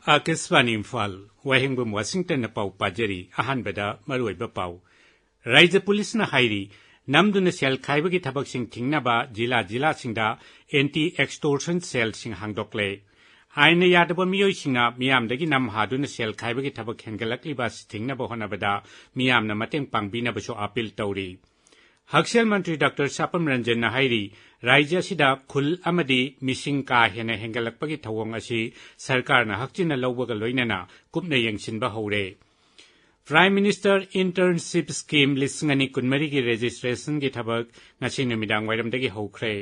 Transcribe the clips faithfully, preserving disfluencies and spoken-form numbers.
ꯑꯥꯀꯥꯁꯕꯥꯅꯤ ꯏꯝꯐꯥꯜ, ꯋꯥꯍꯦꯡꯕꯝ ꯋꯥꯁꯤꯡꯇꯟꯅ ꯄꯥꯎ ꯄꯥꯖꯔꯤ꯫ ꯑꯍꯥꯟꯕꯗ ꯃꯔꯨꯑꯣꯏꯕ ꯄꯥꯎ꯫ ꯔꯥꯏꯖ꯭ꯌ ꯄꯨꯂꯤꯁꯅ ꯍꯥꯏꯔꯤ, ꯅꯝꯗꯨꯅ ꯁꯦꯜ ꯈꯥꯏꯕꯒꯤ ꯊꯕꯛꯁꯤꯡ ꯊꯤꯡꯅꯕ ꯖꯤꯂꯥ ꯖꯤꯂꯥꯁꯤꯡꯗ anti extortion cellꯁꯤꯡ ꯍꯥꯡꯗꯣꯛꯂꯦ꯫ ꯑꯥꯏꯟꯅ ꯌꯥꯗꯕ ꯃꯤꯑꯣꯏꯁꯤꯡꯅ ꯃꯤꯌꯥꯝꯗꯒꯤ ꯅꯝ ꯍꯥꯗꯨꯅ ꯁꯦꯜ ꯈꯥꯏꯕꯒꯤ ꯊꯕꯛ ꯍꯦꯟꯒꯠꯂꯛꯂꯤꯕ ꯑꯁꯤ ꯊꯤꯡꯅꯕ ꯍꯣꯠꯅꯕꯗ ꯃꯤꯌꯥꯝꯅ ꯃꯇꯦꯡ ꯄꯥꯡꯕꯤꯅꯕꯁꯨ ꯑꯥꯄꯤꯜ ꯇꯧꯔꯤ꯫ ꯍꯛꯁꯦꯜ ꯃꯟꯇ꯭ꯔꯤ ꯗꯥꯛꯇꯔ ꯁꯥꯄꯝ ꯔꯟꯖꯟꯅ ꯍꯥꯏꯔꯤ, ꯔꯥꯏꯖ꯭ꯌ ꯑꯁꯤꯗ ꯈꯨꯜ ꯑꯃꯗꯤ ꯃꯤꯁꯤꯡ ꯀꯥ ꯍꯦꯟꯅ ꯍꯦꯟꯒꯠꯂꯛꯄꯒꯤ ꯊꯧꯑꯣꯡ ꯑꯁꯤ ꯁꯔꯀꯥꯔꯅ ꯍꯛꯆꯤꯟꯅ ꯂꯧꯕꯒ ꯂꯣꯏꯅꯅ ꯀꯨꯞꯅ ꯌꯦꯡꯁꯤꯟꯕ ꯍꯧꯔꯦ꯫ Prime Minister Internship Scheme ꯂꯤꯁꯤꯡ ꯑꯅꯤ ꯀꯨꯟꯃꯔꯤꯒꯤ registrationꯒꯤ ꯊꯕꯛ ꯉꯁꯤ ꯅꯨꯃꯤꯗꯥꯡ ꯋꯥꯏꯔꯝꯗꯒꯤ ꯍꯧꯈ꯭ꯔꯦ꯫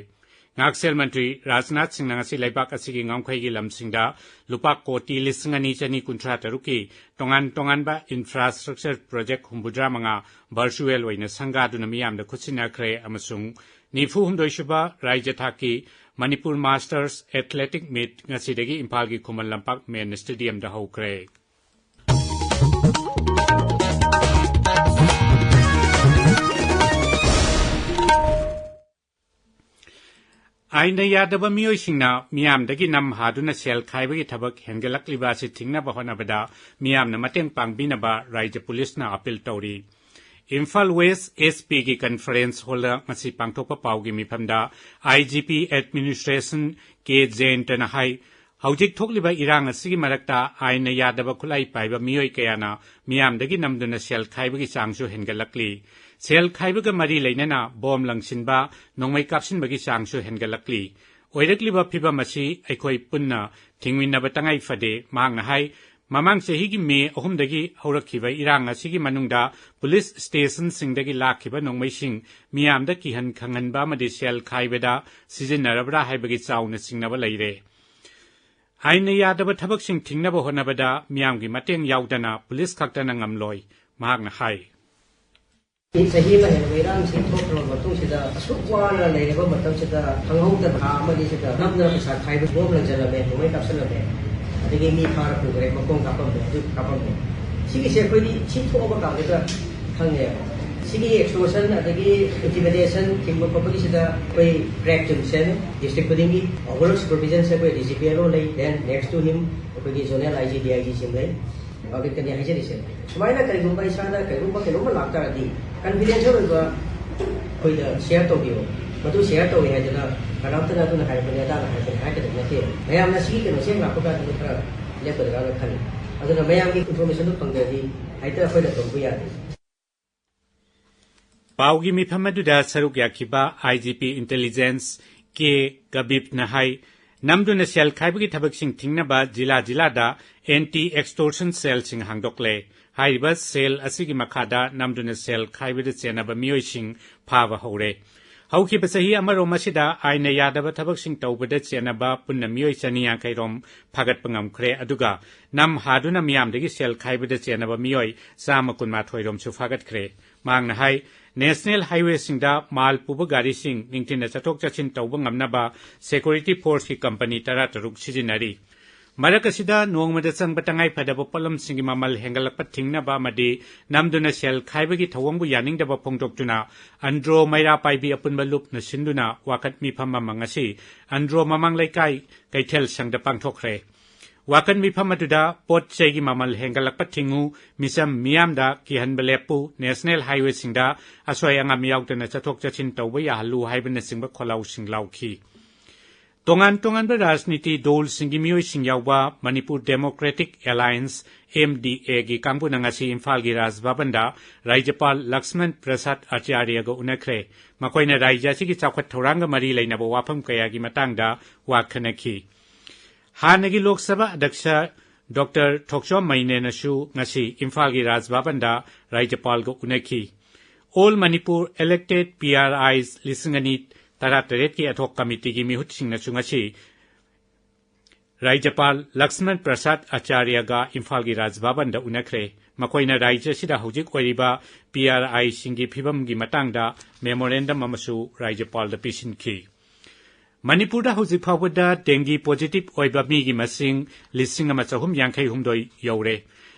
ꯉꯥꯛꯁꯦꯜ ꯃꯟꯇ꯭ꯔꯤ ꯔꯥꯖꯅꯥꯊ ꯁꯤꯡꯅ ꯉꯁꯤ ꯂꯩꯕꯥꯛ ꯑꯁꯤꯒꯤ ꯉꯝꯈꯩꯒꯤ ꯂꯝꯁꯤꯡꯗ ꯂꯨꯄꯥ ꯀꯣꯇꯤ ꯂꯤꯁꯤꯡ ꯑꯅꯤ ꯆꯅꯤ ꯀꯨꯟꯊ꯭ꯔꯥ ꯇꯔꯨꯛꯀꯤ ꯇꯣꯉꯥꯟ ꯇꯣꯉꯥꯟꯕ infrastructure project ꯍꯨꯝꯐꯨꯇꯔꯥ ꯃꯉꯥ virtual ꯑꯣꯏꯅ ꯁꯪꯒꯥꯗꯨꯅ ꯃꯤꯌꯥꯝꯗ ꯈꯨꯠꯁꯤꯟꯅꯈ꯭ꯔꯦ ꯑꯃꯁꯨꯡ ꯅꯤꯐꯨ ꯍꯨꯝꯗꯣꯏ ꯁꯨꯕ ꯔꯥꯏꯖ꯭ꯌ ꯊꯥꯛꯀꯤ ꯃꯅꯤꯄꯨꯔ Masters Athletic Meet ꯉꯁꯤꯗꯒꯤ ꯏꯝꯐꯥꯜꯒꯤ ꯈꯨꯃꯟ ꯂꯝꯄꯥꯛ main stadiumꯗ ꯍꯧꯈ꯭ꯔꯦ꯫ ꯑꯥꯏꯟꯅ ꯌꯥꯗꯕ ꯃꯤꯑꯣꯏꯁꯤꯡꯅ ꯃꯤꯌꯥꯝꯗꯒꯤ ꯅꯝ ꯍꯥꯗꯨꯅ ꯁꯦꯜ ꯈꯥꯏꯕꯒꯤ ꯊꯕꯛ ꯍꯦꯟꯒꯠꯂꯛꯂꯤꯕ ꯑꯁꯤ ꯊꯤꯡꯅꯕ ꯍꯣꯠꯅꯕꯗ ꯃꯤꯌꯥꯝꯅ ꯃꯇꯦꯡ ꯄꯥꯡꯕꯤꯅꯕ ꯔꯥꯏꯖ꯭ꯌ ꯄꯨꯂꯤꯁꯅ ꯑꯥꯄꯤꯜ ꯇꯧꯔꯤ꯫ ꯏꯝꯐꯥꯜ West S Pꯒꯤ conference hallꯗ ꯉꯁꯤ ꯄꯥꯡꯊꯣꯛꯄ ꯄꯥꯎꯒꯤ ꯃꯤꯐꯝꯗ I G P Administration K ꯖꯌꯟꯇꯅ ꯍꯥꯏ, ꯍꯧꯖꯤꯛ ꯊꯣꯛꯂꯤꯕ ꯏꯔꯥꯡ ꯑꯁꯤꯒꯤ ꯃꯔꯛꯇ ꯑꯥꯏꯟꯅ ꯌꯥꯗꯕ ꯈꯨꯠꯂꯥꯏ ꯄꯥꯏꯕ ꯃꯤꯑꯣꯏ ꯀꯌꯥꯅ ꯃꯤꯌꯥꯝꯗꯒꯤ ꯅꯝꯗꯨꯅ ꯁꯦꯜ ꯈꯥꯏꯕꯒꯤ ꯆꯥꯡꯁꯨ ꯍꯦꯟꯒꯠꯂꯛꯂꯤ꯫ ꯁꯦꯜ ꯈꯥꯏꯕꯒ ꯃꯔꯤ ꯂꯩꯅꯅ ꯕꯣꯝ ꯂꯪꯁꯤꯟꯕ, ꯅꯣꯡꯃꯩ ꯀꯥꯞꯁꯤꯟꯕꯒꯤ ꯆꯥꯡꯁꯨ ꯍꯦꯟꯒꯠꯂꯛꯂꯤ꯫ ꯑꯣꯏꯔꯛꯂꯤꯕ ꯐꯤꯚꯝ ꯑꯁꯤ ꯑꯩꯈꯣꯏ ꯄꯨꯟꯅ ꯊꯤꯡꯃꯤꯟꯅꯕ ꯇꯉꯥꯏ ꯐꯗꯦ꯫ ꯃꯍꯥꯛꯅ ꯍꯥꯏ, ꯃꯃꯥꯡ ꯆꯍꯤꯒꯤ ꯃꯦ ꯑꯍꯨꯝꯗꯒꯤ ꯍꯧꯔꯛꯈꯤꯕ ꯏꯔꯥꯡ ꯑꯁꯤꯒꯤ ꯃꯅꯨꯡꯗ ꯄꯨꯂꯤꯁ ꯁ꯭ꯇꯦꯁꯟꯁꯤꯡꯗꯒꯤ ꯂꯥꯛꯈꯤꯕ ꯅꯣꯡꯃꯩꯁꯤꯡ ꯃꯤꯌꯥꯝꯗ ꯀꯤꯍꯟ ꯈꯪꯍꯟꯕ ꯑꯃꯗꯤ ꯁꯦꯜ ꯈꯥꯏꯕꯗ ꯁꯤꯖꯤꯟꯅꯔꯕ꯭ꯔꯥ ꯍꯥꯏꯕꯒꯤ ꯆꯥꯎꯅ ꯆꯤꯡꯅꯕ ꯂꯩꯔꯦ꯫ ꯑꯥꯏꯟꯅ ꯌꯥꯗꯕ ꯊꯕꯛꯁꯤꯡ ꯊꯤꯡꯅꯕ ꯍꯣꯠꯅꯕꯗ ꯃꯤꯌꯥꯝꯒꯤ ꯃꯇꯦꯡ ꯌꯥꯎꯗꯅ ꯄꯨꯂꯤꯁ ꯈꯛꯇꯅ ꯉꯝꯂꯣꯏ, ꯃꯍꯥꯛꯅ ꯍꯥꯏ꯫ ꯆꯍꯤ ꯑꯃ ꯍꯦꯟꯅ ꯏꯔꯥꯡꯁꯤ ꯊꯣꯛꯈ꯭ꯔꯕ ꯃꯇꯨꯡꯁꯤꯗ, ꯑꯁꯨꯛ ꯋꯥꯅ ꯂꯩꯔꯕ ꯃꯇꯝꯁꯤꯗ, ꯈꯪꯍꯧꯗꯅ ꯊꯥ ꯑꯃꯅꯤꯁꯤꯗ ꯅꯝꯗꯅ ꯄꯩꯁꯥ ꯈꯥꯏꯕ, ꯕꯣꯝ ꯂꯪꯁꯤꯜꯂꯝꯃꯦ, ꯅꯣꯡꯃꯩ ꯀꯥꯞꯁꯤꯜꯂꯝꯃꯦ, ꯑꯗꯒꯤ ꯃꯤ ꯐꯥꯔ ꯄꯨꯈ꯭ꯔꯦ, ꯃꯈꯣꯡ ꯀꯥꯞꯄꯝꯃꯦ, ꯑꯗꯨ ꯀꯥꯞꯄꯝꯃꯦ꯫ ꯁꯤꯒꯤꯁꯦ ꯑꯩꯈꯣꯏꯗꯤ ꯁꯤ ꯊꯣꯛꯑꯕ ꯀꯥꯟꯗ ꯈꯪꯉꯦꯕ꯫ ꯁꯤꯒꯤ ꯑꯦꯛꯁꯇꯣꯔꯁꯟ ꯑꯗꯒꯤ ꯏꯟꯇꯤꯃꯤꯗꯦꯁꯟ ꯊꯤꯡꯕ ꯈꯣꯠꯄꯒꯤꯁꯤꯗ ꯑꯩꯈꯣꯏ ꯀ꯭ꯔꯦꯛ ꯇꯤꯝ ꯁꯦꯝꯃꯦ꯫ ꯗꯤꯁꯇ꯭ꯔꯤꯛ ꯈꯨꯗꯤꯡꯒꯤ ꯑꯣꯚꯔꯑꯣꯜ ꯁꯨꯄꯔꯚꯤꯖꯟꯁꯦ ꯑꯩꯈꯣꯏ ꯗꯤ ꯁꯤ ꯄꯤ ꯑꯦꯜ ꯑꯣ ꯂꯩ, then next to him ꯑꯩꯈꯣꯏꯒꯤ zonal I G D I G ꯁꯤꯡ ꯂꯩ꯫ ꯄꯕ꯭ꯂꯤꯛꯇꯅꯤ ꯍꯥꯏꯖꯔꯤꯁꯦ꯫ ꯁꯨꯃꯥꯏꯅ ꯀꯔꯤꯒꯨꯝꯕ ꯏꯁꯥꯗ ꯀꯔꯤꯒꯨꯝꯕ ꯀꯩꯅꯣꯝꯃ ꯂꯥꯛꯇꯥꯔꯗꯤ ꯀꯟꯐꯤꯗꯦꯟꯁꯤꯌꯦꯜ ꯑꯣꯏꯕ ꯑꯩꯈꯣꯏꯗ ꯁꯤꯌꯔ ꯇꯧꯕꯤꯌꯣ꯫ ꯃꯗꯨ ꯁꯤꯌꯔ ꯇꯧꯋꯤ ꯍꯥꯏꯗꯅ ꯀꯅꯥꯝꯇꯅ ꯑꯗꯨꯅ ꯍꯥꯏꯔꯛꯄꯅꯤ ꯑꯗꯥꯅ ꯍꯥꯏꯔꯛꯄꯅꯤ ꯍꯥꯏꯒꯗꯕ ꯅꯠꯇꯦ꯫ ꯃꯌꯥꯝꯅ ꯁꯤꯒꯤ ꯀꯩꯅꯣꯁꯦ ꯍꯦꯛ ꯂꯥꯛꯄ ꯀꯥꯟꯗ ꯈꯔ ꯂꯦꯞꯀꯗ꯭ꯔꯥꯅ ꯈꯜꯂꯤ꯫ ꯑꯗꯨꯅ ꯃꯌꯥꯝꯒꯤ ꯏꯟꯐꯣꯔꯃꯦꯁꯟꯗꯨ ꯐꯪꯗ꯭ꯔꯗꯤ ꯍꯦꯛꯇ ꯑꯩꯈꯣꯏꯅ ꯇꯧꯕ ꯌꯥꯗꯦ꯫ ꯄꯥꯎꯒꯤ ꯃꯤꯐꯝ ꯑꯗꯨꯗ ꯁꯔꯨꯛ ꯌꯥꯈꯤꯕ ꯑꯥꯏ ꯖꯤ ꯄꯤ ꯏꯟꯇꯦꯂꯤꯖꯦꯟꯁ ꯀꯦ ꯒꯕꯤꯞꯅ ꯍꯥꯏ, ꯅꯝꯗꯨꯅ ꯁꯦꯜ ꯈꯥꯏꯕꯒꯤ ꯊꯕꯛꯁꯤꯡ ꯊꯤꯡꯅꯕ ꯖꯤꯂꯥ ꯖꯤꯂꯥꯗ ꯑꯦꯟꯇꯤ ꯑꯦꯛꯁꯇꯣꯔꯁꯟ ꯁꯦꯜꯁꯤꯡ ꯍꯥꯡꯗꯣꯛꯂꯦ꯫ ꯍꯥꯏꯔꯤꯕ ꯁꯦꯜ ꯑꯁꯤꯒꯤ ꯃꯈꯥꯗ ꯅꯝꯗꯨꯅ ꯁꯦꯜ ꯈꯥꯏꯕꯗ ꯆꯦꯟꯅꯕ ꯃꯤꯑꯣꯏꯁꯤꯡ ꯐꯥꯕ ꯍꯧꯔꯦ꯫ ꯍꯧꯈꯤꯕ ꯆꯍꯤ ꯑꯃꯔꯣꯝ ꯑꯁꯤꯗ ꯑꯥꯏꯟꯅ ꯌꯥꯗꯕ ꯊꯕꯛꯁꯤꯡ ꯇꯧꯕꯗ ꯆꯦꯟꯅꯕ ꯄꯨꯟꯅ ꯃꯤꯑꯣꯏ ꯆꯅꯤ ꯌꯥꯡꯈꯩ ꯔꯣꯝ ꯐꯥꯒꯠꯄ ꯉꯝꯈ꯭ꯔꯦ꯫ ꯑꯗꯨꯒ ꯅꯝ ꯍꯥꯗꯨꯅ ꯃꯤꯌꯥꯝꯗꯒꯤ ꯁꯦꯜ ꯈꯥꯏꯕꯗ ꯆꯦꯟꯅꯕ ꯃꯤꯑꯣꯏ ꯆꯥꯝꯃ ꯀꯨꯟꯃꯥꯊꯣꯏ ꯔꯣꯝꯁꯨ ꯐꯥꯒꯠꯈ꯭ꯔꯦ꯫ ꯃꯍꯥꯛꯅ ꯍꯥꯏ, ꯅꯦꯁꯅꯦꯜ ꯍꯥꯏꯋꯦꯁꯤꯡꯗ ꯃꯥꯜ ꯄꯨꯕ ꯒꯥꯔꯤꯁꯤꯡ ꯅꯤꯡꯊꯤꯅ ꯆꯠꯊꯣꯛ ꯆꯠꯁꯤꯟ ꯇꯧꯕ ꯉꯝꯅꯕ ꯁꯦꯀ꯭ꯌꯨꯔꯤꯇꯤ ꯐꯣꯔꯁꯀꯤ ꯀꯝꯄꯅꯤ ꯇꯔꯥ ꯇꯔꯨꯛ ꯁꯤꯖꯤꯟꯅꯔꯤ꯫ ꯃꯔꯛ ꯑꯁꯤꯗ ꯅꯣꯡꯃꯗ ꯆꯪꯕ ꯇꯉꯥꯏꯐꯗꯕ ꯄꯣꯠꯂꯝꯁꯤꯡꯒꯤ ꯃꯃꯜ ꯍꯦꯟꯒꯠꯂꯛꯄ ꯊꯤꯡꯅꯕ ꯑꯃꯗꯤ ꯅꯝꯗꯨꯅ ꯁꯦꯜ ꯈꯥꯏꯕꯒꯤ ꯊꯧꯑꯣꯡꯕꯨ ꯌꯥꯅꯤꯡꯗꯕ ꯐꯣꯡꯗꯣꯛꯇꯨꯅ ꯑꯟꯗ꯭ꯔꯣ ꯃꯩꯔꯥ ꯄꯥꯏꯕꯤ ꯑꯄꯨꯟꯕ ꯂꯨꯞꯅ ꯁꯤꯟꯗꯨꯅ ꯋꯥꯀꯠ ꯃꯤꯐꯝ ꯑꯃ ꯉꯁꯤ ꯑꯟꯗ꯭ꯔꯣ ꯃꯃꯥꯡ ꯂꯩꯀꯥꯏ ꯀꯩꯊꯦꯜ ꯁꯪꯗ ꯄꯥꯡꯊꯣꯛꯈ꯭ꯔꯦ꯫ ꯋꯥꯀꯠ ꯃꯤꯐꯝ ꯑꯗꯨꯗ ꯄꯣꯠ ꯆꯩꯒꯤ ꯃꯃꯜ ꯍꯦꯟꯒꯠꯂꯛꯄ ꯊꯤꯡꯉꯨ, ꯃꯤꯆꯝ ꯃꯤꯌꯥꯝꯗ ꯀꯤꯍꯟꯕ ꯂꯦꯞꯄꯨ, ꯅꯦꯁꯅꯦꯜ ꯍꯥꯏꯋꯦꯁꯤꯡꯗ ꯑꯁꯣꯏ ꯑꯉꯥꯝ ꯌꯥꯎꯗꯅ ꯆꯠꯊꯣꯛ ꯆꯠꯁꯤꯟ ꯇꯧꯕ ꯌꯥꯍꯜꯂꯨ ꯍꯥꯏꯕꯅꯆꯤꯡꯕ ꯈꯣꯜꯂꯥꯎꯁꯤꯡ ꯂꯥꯎꯈꯤ꯫ ꯇꯣꯉꯥꯟ ꯇꯣꯉꯥꯟꯕ ꯔꯥꯖꯅꯤꯇꯤ ꯗꯣꯜꯁꯤꯡꯒꯤ ꯃꯤꯑꯣꯏꯁꯤꯡ ꯌꯥꯎꯕ ꯃꯅꯤꯄꯨꯔ ꯗꯦꯃꯣꯀ꯭ꯔꯦꯇꯤꯛ ꯑꯦꯂꯥꯌꯟꯁ, ꯑꯦꯝ ꯗꯤ ꯑꯦꯒꯤ ꯀꯥꯡꯕꯨꯅ ꯉꯁꯤ ꯏꯝꯐꯥꯜꯒꯤ ꯔꯥꯖ ꯚꯕꯟꯗ ꯔꯥꯖ꯭ꯌꯄꯥꯜ ꯂꯛꯁꯃꯟ ꯄ꯭ꯔꯁꯥꯗ ꯑꯆꯥꯔꯌꯒ ꯎꯅꯈ꯭ꯔꯦ꯫ ꯃꯈꯣꯏꯅ ꯔꯥꯖ꯭ꯌ ꯑꯁꯤꯒꯤ ꯆꯥꯎꯈꯠ ꯊꯧꯔꯥꯡꯒ ꯃꯔꯤ ꯂꯩꯅꯕ ꯋꯥꯐꯝ ꯀꯌꯥꯒꯤ ꯃꯇꯥꯡꯗ ꯋꯥ ꯈꯟꯅꯈꯤ꯫ ꯍꯥꯟꯅꯒꯤ ꯂꯣꯛ ꯁꯚꯥ ꯑꯗ꯭ꯌꯛꯁ ꯗꯣꯛꯇꯔ ꯊꯣꯛꯆꯣꯝ ꯃꯩꯅꯦꯅꯁꯨ ꯉꯁꯤ ꯏꯝꯐꯥꯜꯒꯤ ꯔꯥꯖ ꯚꯕꯟꯗ ꯔꯥꯖ꯭ꯌꯄꯥꯜꯒ ꯎꯅꯈꯤ꯫ All Manipur elected P R I's ꯂꯤꯁꯤꯡ ꯑꯅꯤ ꯇꯔꯥꯇꯔꯦꯠꯀꯤ ꯑꯦꯗꯍꯣꯛ ꯀꯃꯤꯇꯤꯒꯤ ꯃꯤꯍꯨꯠꯁꯤꯡꯅꯁꯨ ꯉꯁꯤ ꯔꯥꯖ꯭ꯌꯄꯥꯜ ꯂꯛꯁꯃꯟ ꯄ꯭ꯔꯁꯥꯗ ꯑꯆꯥꯔꯌꯒ ꯏꯝꯐꯥꯜꯒꯤ ꯔꯥꯖ ꯚꯕꯟꯗ ꯎꯅꯈ꯭ꯔꯦ꯫ ꯃꯈꯣꯏꯅ ꯔꯥꯖ꯭ꯌ ꯑꯁꯤꯗ ꯍꯧꯖꯤꯛ ꯑꯣꯏꯔꯤꯕ ꯄꯤ ꯑꯥꯔ ꯑꯥꯏꯁꯤꯡꯒꯤ ꯐꯤꯕꯝꯒꯤ ꯃꯇꯥꯡꯗ ꯃꯦꯃꯣꯔꯦꯟꯗꯝ ꯑꯃꯁꯨ ꯔꯥꯖ꯭ꯌꯄꯥꯜꯗ ꯄꯤꯁꯤꯟꯈꯤ꯫ ꯃꯅꯤꯄꯨꯔꯗ ꯍꯧꯖꯤꯛ ꯐꯥꯎꯕꯗ ꯗꯦꯡꯒꯤ ꯄꯣꯖꯤꯇꯤꯚ ꯑꯣꯏꯕ ꯃꯤꯒꯤ ꯃꯁꯤꯡ ꯂꯤꯁꯤꯡ ꯑꯃ ꯆꯍꯨꯝ ꯌꯥꯡꯈꯩ ꯍꯨꯝꯗꯣꯏ ꯌꯧꯔꯦ꯫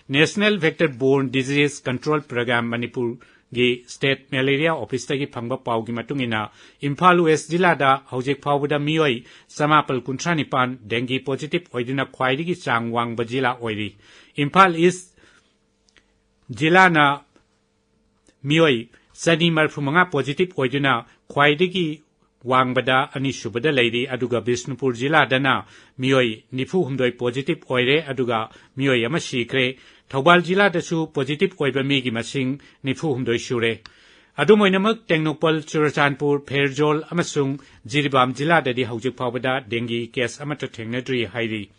National vector borne disease control program Manipur ꯒꯤ State Malaria Office ꯇꯒꯤ ꯐꯪꯕ ꯄꯥꯎꯒꯤ ꯃꯇꯨꯡ ꯏꯟꯅ, ꯏꯝꯐꯥꯜ West ꯖꯤꯂꯥꯗ ꯍꯧꯖꯤꯛ ꯐꯥꯎꯕꯗ ꯃꯤꯑꯣꯏ ꯆꯃꯥꯄꯜ ꯀꯨꯟꯊ꯭ꯔꯥ ꯅꯤꯄꯥꯟ dengue positive ꯑꯣꯏꯗꯨꯅ ꯈ꯭ꯋꯥꯏꯗꯒꯤ ꯆꯥꯡ ꯋꯥꯡꯕ ꯖꯤꯂꯥ ꯑꯣꯏꯔꯤ꯫ ꯏꯝꯐꯥꯜ East ꯖꯤꯂꯥꯅ ꯃꯤꯑꯣꯏ ꯆꯅꯤ ꯃꯔꯤꯐꯨ ꯃꯉꯥ positive ꯑꯣꯏꯗꯨꯅ ꯈ꯭ꯋꯥꯏꯗꯒꯤ ꯋꯥꯡꯕꯗ ꯑꯅꯤꯁꯨꯕꯗ ꯂꯩꯔꯤ, ꯑꯗꯨꯒ ꯕꯤꯁꯅꯨꯄꯨꯔ ꯖꯤꯂꯥꯗꯅ ꯃꯤꯑꯣꯏ ꯅꯤꯐꯨ ꯍꯨꯝꯗꯣꯏ positive ꯑꯣꯏꯔꯦ, ꯑꯗꯨꯒ ꯃꯤꯑꯣꯏ ꯑꯃ ꯁꯤꯈ꯭ꯔꯦ꯫ ꯊꯧꯕꯥꯜ ꯖꯤꯂꯥꯗꯁꯨ positive ꯑꯣꯏꯕ ꯃꯤꯒꯤ ꯃꯁꯤꯡ ꯅꯤꯐꯨ ꯍꯨꯝꯗꯣꯏ ꯁꯨꯔꯦ꯫ ꯑꯗꯨꯝ ꯑꯣꯏꯅꯃꯛ, ꯇꯦꯡꯅꯧꯄꯜ, ꯆꯨꯔꯆꯥꯟꯄꯨꯔ, ꯐꯦꯔꯖꯣꯜ ꯑꯃꯁꯨꯡ ꯖꯤꯔꯤꯕꯥꯝ ꯖꯤꯂꯥꯗꯗꯤ ꯍꯧꯖꯤꯛ ꯐꯥꯎꯕꯗ dengue case ꯑꯃꯠꯇ ꯊꯦꯡꯅꯗ꯭ꯔꯤ ꯍꯥꯏꯔꯤ꯫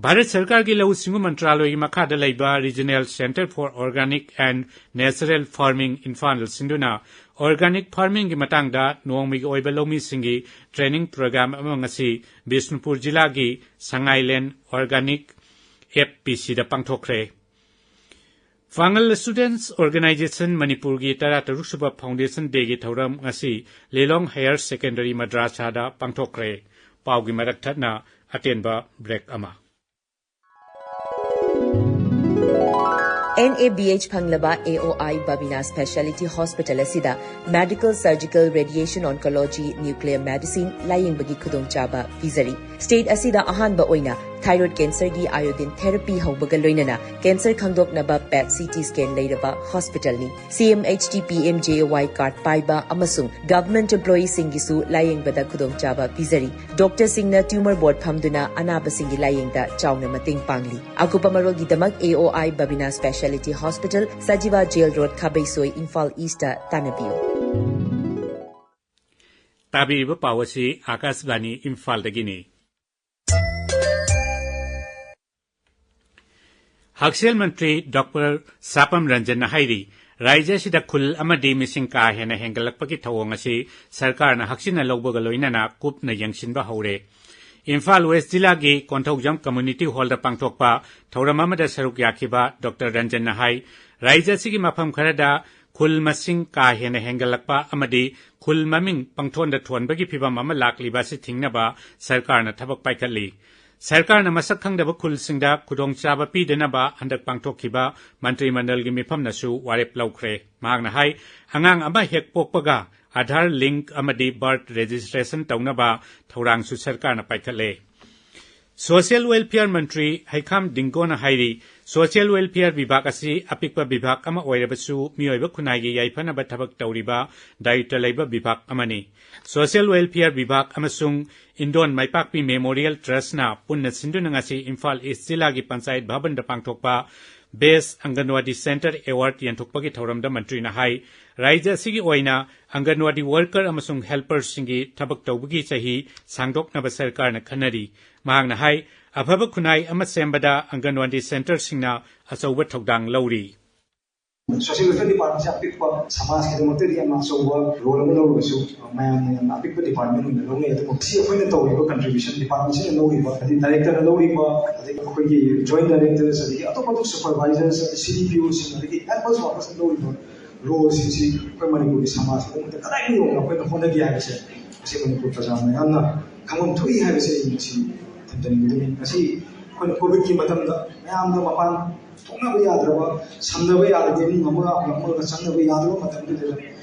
ꯚꯥꯔꯠ ꯁꯔꯀꯥꯔꯒꯤ ꯂꯧꯎ ꯁꯤꯡꯎ ꯃꯟꯇ꯭ꯔꯥꯂꯣꯏꯒꯤ ꯃꯈꯥꯗ ꯂꯩꯕ Regional Centre for Organic and Natural Farming ꯏꯝꯐꯥꯜꯅ ꯁꯤꯟꯗꯨꯅ organic farming ꯒꯤ ꯃꯇꯥꯡꯗ ꯅꯣꯡꯃꯒꯤ ꯑꯣꯏꯕ ꯂꯧꯃꯤꯁꯤꯡꯒꯤ training program ꯑꯃ ꯉꯁꯤ ꯕꯤꯁꯅꯨꯄꯨꯔ ꯖꯤꯂꯥꯒꯤ ꯁꯉꯥꯏꯂꯦꯟ Organic F P C ꯗ ꯄꯥꯡꯊꯣꯛꯈ꯭ꯔꯦ꯫ ꯄꯥꯡꯒꯜ Students Organisation ꯃꯅꯤꯄꯨꯔꯒꯤ ꯇꯔꯥꯇꯔꯨꯛ ꯁꯨꯕ Foundation Day ꯒꯤ ꯊꯧꯔꯝ ꯉꯁꯤ ꯂꯤꯂꯣꯡ Higher Secondary ꯃꯗ꯭ꯔꯥꯁꯥꯗ ꯄꯥꯡꯊꯣꯛꯈ꯭ꯔꯦ꯫ ꯄꯥꯎꯒꯤ ꯃꯔꯛ ꯊꯠꯅ ꯑꯇꯦꯟꯕ break ꯑꯃ꯫ N A B H ꯐꯪꯂꯕ A O I Babina Speciality Hospital ꯑꯁꯤꯗ Medical, Surgical, Radiation Oncology, Nuclear Medicine ꯂꯥꯌꯦꯡꯕꯒꯤ ꯈꯨꯗꯣꯡꯆꯥꯕ ꯄꯤꯖꯔꯤ꯫ State ꯑꯁꯤꯗ ꯑꯍꯥꯟꯕ ꯑꯣꯏꯅ thyroid cancer ꯒꯤ iodine therapy ꯍꯧꯕꯒ ꯂꯣꯏꯅꯅ cancer ꯈꯪꯗꯣꯛꯅꯕ PET C T scan ꯂꯩꯔꯕ hospital ꯅꯤ꯫ C M H T P M J A Y card ꯄꯥꯏꯕ ꯑꯃꯁꯨꯡ government employee ꯁꯤꯡꯒꯤꯁꯨ ꯂꯥꯌꯦꯡꯕꯗ ꯈꯨꯗꯣꯡꯆꯥꯕ ꯄꯤꯖꯔꯤ꯫ Doctor ꯁꯤꯡꯅ tumor board ꯐꯝꯗꯨꯅ ꯑꯅꯥꯕꯁꯤꯡꯒꯤ ꯂꯥꯌꯦꯡꯗ ꯆꯥꯎꯅ ꯃꯇꯦꯡ ꯄꯥꯡꯂꯤ꯫ ꯑꯀꯨꯞꯄ ꯃꯔꯣꯜꯒꯤꯗꯃꯛ A O I Babina Speciality Hospital, Sajiwa Jail Road, ꯈꯥꯕꯩꯁꯣꯏ, Imphal East ꯇ ꯇꯥꯟꯅꯕꯤꯌꯨ꯫ ꯇꯥꯕꯤꯔꯤꯕ ꯄꯥꯎ ꯑꯁꯤ ꯑꯥꯀꯥꯁꯕꯥꯅꯤ ꯏꯝꯐꯥꯜꯗꯒꯤꯅꯤ꯫ ꯍꯛꯁꯦꯜ ꯃꯟꯇ꯭ꯔꯤ ꯗꯣꯛꯇꯔ ꯁꯥꯄꯝ ꯔꯟꯖꯟꯅ ꯍꯥꯏꯔꯤ, ꯔꯥꯖ꯭ꯌ ꯑꯁꯤꯗ ꯈꯨꯜ ꯑꯃꯗꯤ ꯃꯤꯁꯤꯡ ꯀꯥ ꯍꯦꯟꯅ ꯍꯦꯟꯒꯠꯂꯛꯄꯒꯤ ꯊꯧꯑꯣꯡ ꯑꯁꯤ ꯁꯔꯀꯥꯔꯅ ꯍꯛꯆꯤꯟꯅ ꯂꯧꯕꯒ ꯂꯣꯏꯅꯅ ꯀꯨꯞꯅ ꯌꯦꯡꯁꯤꯟꯕ ꯍꯧꯔꯦ꯫ ꯏꯝꯐꯥꯜ ꯋꯦꯁ ꯖꯤꯂꯥꯒꯤ ꯀꯣꯟꯊꯧꯖꯝ ꯀꯝꯃ꯭ꯌꯨꯅꯤꯇꯤ ꯍꯣꯜꯗ ꯄꯥꯡꯊꯣꯛꯄ ꯊꯧꯔꯝ ꯑꯃꯗ ꯁꯔꯨꯛ ꯌꯥꯈꯤꯕ ꯗꯣꯛꯇꯔ ꯔꯟꯖꯟꯅ ꯍꯥꯏ, ꯔꯥꯖ꯭ꯌ ꯑꯁꯤꯒꯤ ꯃꯐꯝ ꯈꯔꯗ ꯈꯨꯜ ꯃꯁꯤꯡ ꯀꯥ ꯍꯦꯟꯅ ꯍꯦꯟꯒꯠꯂꯛꯄ ꯑꯃꯗꯤ ꯈꯨꯜ ꯃꯃꯤꯡ ꯄꯪꯊꯣꯟꯗ ꯊꯣꯟꯕꯒꯤ ꯐꯤꯚꯝ ꯑꯃ ꯂꯥꯛꯂꯤꯕ ꯑꯁꯤ ꯊꯤꯡꯅꯕ ꯁꯔꯀꯥꯔꯅ ꯊꯕꯛ ꯄꯥꯏꯈꯠꯂꯤ꯫ ꯁꯔꯀꯥꯔꯅ ꯃꯁꯛ ꯈꯪꯗꯕ ꯈꯨꯜꯁꯤꯡꯗ ꯈꯨꯗꯣꯡꯆꯥꯕ ꯄꯤꯗꯅꯕ ꯍꯟꯗꯛ ꯄꯥꯡꯊꯣꯛꯈꯤꯕ ꯃꯟꯇ꯭ꯔꯤ ꯃꯟꯗꯜꯒꯤ ꯃꯤꯐꯝꯅꯁꯨ ꯋꯥꯔꯦꯞ ꯂꯧꯈ꯭ꯔꯦ꯫ ꯃꯍꯥꯛꯅ ꯍꯥꯏ, ꯑꯉꯥꯡ ꯑꯃ ꯍꯦꯛ ꯄꯣꯛꯄꯒ Aadhaar link ꯑꯃꯗꯤ birth registration ꯇꯧꯅꯕ ꯊꯧꯔꯥꯡꯁꯨ ꯁꯔꯀꯥꯔꯅ ꯄꯥꯏꯈꯠꯂꯦ꯫ Social Welfare ꯃꯟꯇ꯭ꯔꯤ ꯍꯩꯈꯥꯝ ꯗꯤꯡꯒꯣꯅ ꯍꯥꯏꯔꯤ, Social Welfare ꯕꯤꯚꯥꯒ ꯑꯁꯤ ꯑꯄꯤꯛꯄ ꯕꯤꯚꯥꯒ ꯑꯃ ꯑꯣꯏꯔꯕꯁꯨ ꯃꯤꯑꯣꯏꯕ ꯈꯨꯟꯅꯥꯏꯒꯤ ꯌꯥꯏꯐꯅꯕ ꯊꯕꯛ ꯇꯧꯔꯤꯕ ꯗꯥꯌꯤꯠꯇ ꯂꯩꯕ ꯕꯤꯚꯥꯒ ꯑꯃꯅꯤ꯫ Social Welfare ꯕꯤꯚꯥꯒ ꯑꯃꯁꯨꯡ ꯏꯟꯗꯣꯟ ꯃꯥꯏꯄꯥꯛꯄꯤ Memorial Trustꯅ ꯄꯨꯟꯅ ꯁꯤꯟꯗꯨꯅ ꯉꯁꯤ ꯏꯝꯐꯥꯜ ꯏꯁ ꯖꯤꯂꯥꯒꯤ ꯄꯟꯆꯥꯌꯠ ꯚꯕꯟꯗ ꯄꯥꯡꯊꯣꯛꯄ Best Anganwadi Center Award ꯌꯦꯟꯊꯣꯛꯄꯒꯤ ꯊꯧꯔꯝꯗ ꯃꯟꯇ꯭ꯔꯤꯅ ꯍꯥꯏ, ꯔꯥꯖ꯭ꯌ ꯑꯁꯤꯒꯤ ꯑꯣꯏꯅ ꯑꯪꯒꯟꯋꯥꯗꯤ worker ꯑꯃꯁꯨꯡ helperꯁꯤꯡꯒꯤ ꯊꯕꯛ ꯇꯧꯕꯒꯤ ꯆꯍꯤ ꯁꯥꯡꯗꯣꯛꯅꯕ ꯁꯔꯀꯥꯔꯅ ꯈꯟꯅꯔꯤ꯫ ꯃꯍꯥꯛꯅ ꯍꯥꯏ, ꯑꯐꯕ ꯈꯨꯟꯅꯥꯏ ꯑꯃ ꯁꯦꯝꯕꯗ ꯑꯪꯒꯟꯋꯥꯗꯤ centreꯁꯤꯡꯅ ꯑꯆꯧꯕ ꯊꯧꯗꯥꯡ ꯂꯧꯔꯤ꯫ Social Welfare Departmentꯁꯦ ꯑꯄꯤꯛꯄ ꯁꯃꯥꯖꯀꯤꯗꯃꯛꯇꯗꯤ ꯌꯥꯝꯅ ꯑꯆꯧꯕ role ꯑꯃ ꯂꯧꯔꯒꯁꯨ, ꯃꯌꯥꯝꯅ ꯌꯥꯝꯅ ꯑꯄꯤꯛꯄ department ꯑꯣꯏꯅ ꯂꯧꯅꯩ꯫ ꯑꯗꯨꯕꯨ ꯁꯤ ꯑꯩꯈꯣꯏꯅ ꯇꯧꯔꯤꯕ contribution, departmentꯁꯤꯅ ꯂꯧꯔꯤꯕ, ꯍꯥꯏꯗꯤ directorꯅ ꯂꯧꯔꯤꯕ, ꯑꯗꯒꯤ ꯑꯩꯈꯣꯏꯒꯤ joint directors, ꯑꯗꯒꯤ ꯑꯇꯣꯞ ꯑꯇꯣꯞꯄ supervisors, ꯑꯗꯒꯤ CDPOꯁꯤꯡ, ꯑꯗꯒꯤ helpers workersꯅ ꯂꯧꯔꯤꯕ roleꯁꯤꯡꯁꯤ ꯑꯩꯈꯣꯏ ꯃꯅꯤꯄꯨꯔꯒꯤ ꯁꯃꯥꯖ ꯈꯨꯗꯤꯡꯃꯛꯇ ꯀꯗꯥꯏꯗ ꯌꯧꯅ ꯑꯩꯈꯣꯏꯅ ꯍꯣꯠꯅꯒꯦ ꯍꯥꯏꯕꯁꯦ, ꯃꯁꯤ ꯃꯅꯤꯄꯨꯔ ꯄ꯭ꯔꯖꯥ ꯃꯌꯥꯝꯅ ꯈꯪꯐꯝ ꯊꯣꯛꯏ ꯍꯥꯏꯕꯁꯦ ꯑꯩ ꯉꯁꯤ ꯊꯝꯖꯅꯤꯡꯕꯗꯨꯅꯤ꯫ ꯉꯁꯤ ꯑꯩꯈꯣꯏꯅ COVIDꯀꯤ ꯃꯇꯝꯗ ꯃꯌꯥꯝꯗ ꯃꯄꯥꯟ ꯊꯣꯛꯅꯕ ꯌꯥꯗ꯭ꯔꯕ, ꯁꯝꯅꯕ ꯌꯥꯗ꯭ꯔꯕ, ꯏꯃꯨꯡ ꯑꯃꯒ ꯑꯃꯒ ꯆꯪꯅꯕ ꯌꯥꯗ꯭ꯔꯕ ꯃꯇꯝꯗꯨꯗ